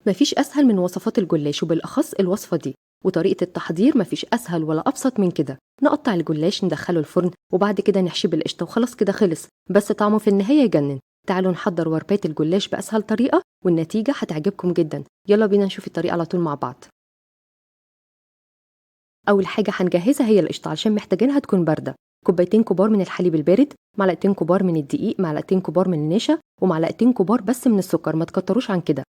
مفيش أسهل من وصفات الجلاش وبالأخص الوصفة دي، وطريقة التحضير مفيش أسهل ولا أبسط من كده. نقطع الجلاش ندخله الفرن وبعد كده نحشيه بالقشطة وخلاص كده خلص، بس طعمه في النهاية يجنن. تعالوا نحضر وربات الجلاش بأسهل طريقة والنتيجة هتعجبكم جدا. يلا بينا نشوف الطريقة على طول مع بعض. أول حاجة هنجهزها هي القشطة علشان محتاجينها تكون باردة. كوبايتين كبار من الحليب البارد، معلقتين كبار من الدقيق، معلقتين كبار من النشا، ومعلقتين كبار بس من السكر، ما تكتروش عن كده.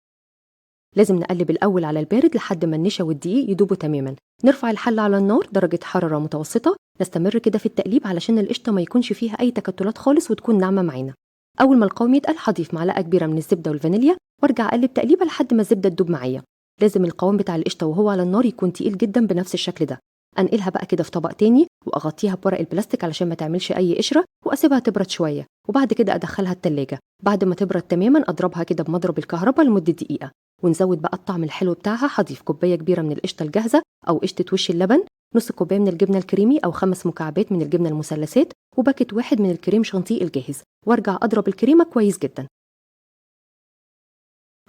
لازم نقلب الأول على البارد لحد ما النشا والدقيق يدوبوا تماما. نرفع الحلة على النار درجة حرارة متوسطة، نستمر كده في التقليب علشان القشطة ما يكونش فيها أي تكتلات خالص وتكون ناعمة معانا. أول ما القوام يتقل هضيف معلقة كبيرة من الزبدة والفانيليا وارجع أقلب تقليبة لحد ما الزبدة تدوب معايا. لازم القوام بتاع القشطة وهو على النار يكون تقيل جدا بنفس الشكل ده. انقلها بقى كده في طبق تاني واغطيها بورق البلاستيك علشان ما تعملش اي قشرة، واسيبها تبرد شوية، وبعد كده ادخلها التلاجة. بعد ما تبرد تماما اضربها كده بمضرب الكهرباء لمدة دقيقة. ونزود بقى الطعم الحلو بتاعها. هضيف كوباية كبيرة من القشطه الجاهزة او قشطه وش اللبن، نص كوباية من الجبنة الكريمي او 5 مكعبات من الجبنة المثلثات، وباكت واحد من الكريم شانتيه الجاهز، وارجع اضرب الكريمة كويس جدا.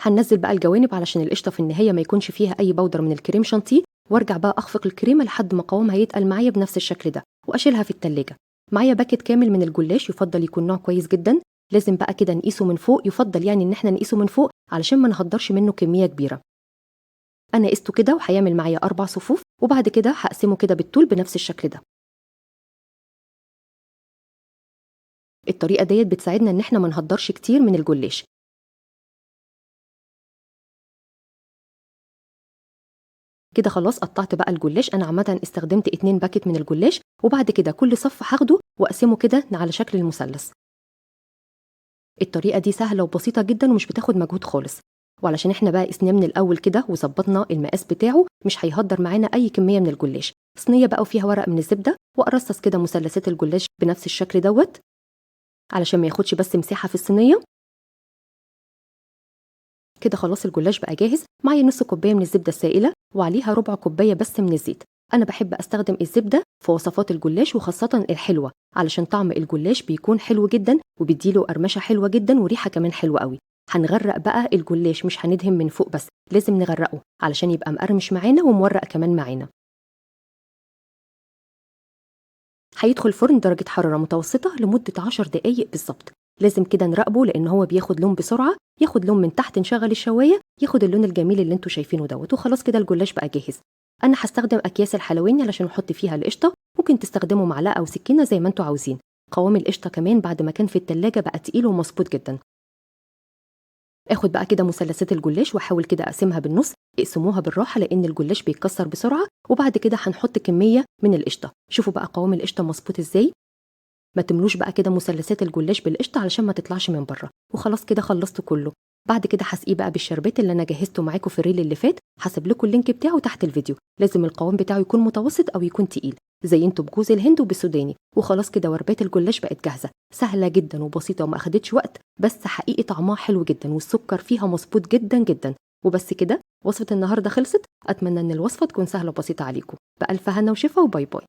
هننزل بقى الجوانب علشان القشطه في النهاية ما يكونش فيها اي بودر من الكريم شانتيه، وارجع بقى اخفق الكريمة لحد ما قوامها يتقل معايا بنفس الشكل ده، واشيلها في التلاجة. معايا باكت كامل من الجلاش، يفضل يكون نوع كويس جدا. لازم بقى كده نقيسه من فوق، يفضل يعني ان احنا نقيسه من فوق علشان ما نهدرش منه كمية كبيرة. انا قسته كده وهيعمل معايا 4 صفوف، وبعد كده هقسمه كده بالطول بنفس الشكل ده. الطريقة ديت بتساعدنا ان احنا ما نهدرش كتير من الجلاش. كده خلاص قطعت بقى الجلاش. انا عامة استخدمت 2 باكت من الجلاش، وبعد كده كل صف هاخده واقسمه كده على شكل المثلث. الطريقة دي سهلة وبسيطة جدا ومش بتاخد مجهود خالص، وعلشان احنا بقى قسناه من الاول كده وظبطنا المقاس بتاعه مش هيهدر معانا اي كمية من الجلاش. صينية بقى وفيها ورق من الزبدة، وارصص كده مثلثات الجلاش بنفس الشكل دوت علشان ما ياخدش بس مساحة في الصينية. كده خلاص الجلاش بقى جاهز. معايا نص كوباية من الزبدة السائلة وعليها ربع كوباية بس من الزيت. انا بحب استخدم الزبدة في وصفات الجلاش وخاصة الحلوة علشان طعم الجلاش بيكون حلو جدا وبيديله قرمشه حلوة جدا وريحه كمان حلوة قوي. هنغرق بقى الجلاش، مش هندهن من فوق بس، لازم نغرقه علشان يبقى مقرمش معانا ومورق كمان معانا. هيدخل فرن درجه حرارة متوسطه لمدة 10 دقايق بالظبط. لازم كده نراقبه لان هو بياخد لون بسرعة، ياخد لون من تحت، نشغل الشوايه ياخد اللون الجميل اللي انتوا شايفينه دوت. وخلاص كده الجلاش بقى جاهز. انا هستخدم اكياس الحلواني علشان احط فيها القشطه، ممكن تستخدموا معلقه او سكينة زي ما انتوا عاوزين. قوام القشطه كمان بعد ما كان في التلاجة بقى تقيل ومظبوط جدا. اخد بقى كده مثلثات الجلاش واحاول كده اقسمها بالنص، اقسموها بالراحة لان الجلاش بيتكسر بسرعة. وبعد كده هنحط كمية من القشطه. شوفوا بقى قوام القشطه مظبوط ازاي. ما تملوش بقى كده مثلثات الجلاش بالقشطه علشان ما تطلعش من بره. وخلاص كده خلصت كله. بعد كده هسقيه بقى بالشربات اللي انا جهزته معاكم في ال reel اللي فات، هسيب لكم ال link بتاعه تحت الفيديو. لازم القوام بتاعه يكون متوسط او يكون تقيل. زينته بجوز الهند وبالسوداني. وخلاص كده وربات الجلاش بقت جاهزة، سهلة جدا وبسيطة وما اخدتش وقت، بس حقيقي طعمها حلو جدا والسكر فيها مظبوط جدا جدا. وبس كده وصفه النهارده خلصت. اتمنى ان الوصفة تكون سهلة وبسيطة عليكم. بألف هنا وشفا، و bye bye.